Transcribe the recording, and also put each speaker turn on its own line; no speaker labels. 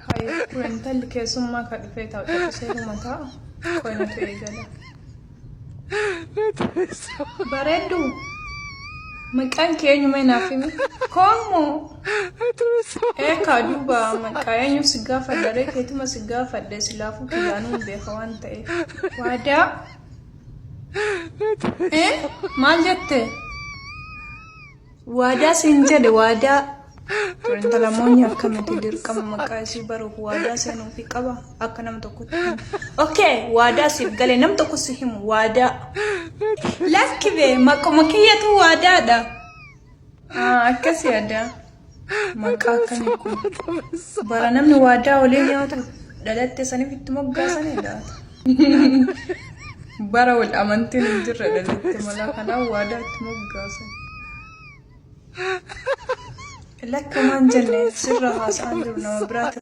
Hayi kun intalli keessummaa ka dhufee taa'u callisee dhuma taa'a. Qoynatu eegala. Bareeddu maqaan kee eenyu mee naaf himi? Koommoo eekaa duuba maqaa eenyu si gaafadha ree keetuma si gaafadhe silaafuu kiyyaanuu hin beeka waan ta'eef. Waadaa ee maal jette? Waadaa siin jedhe waadaa. Tun intala moonyi akkamiti dirqama maqaa isii baruuf waadaa seenuufi qaba akka nama tokkotti himu. Okay, waadaa siif galee nam tokko si himu waadaa. Lakki bee maquma kiyyatu waadaadha. Ah, akkas yaada. Maqaa akkamii kun? Bara namni waadaa walii nyaatu dhalatte saniif itti moggaasanii laata? Bara wal amantiin hin jirre dhalatte malaa kanaaf waadaa itti moggaasan. Lakka maan jenne sirra haasa'aan jiru nama biraati.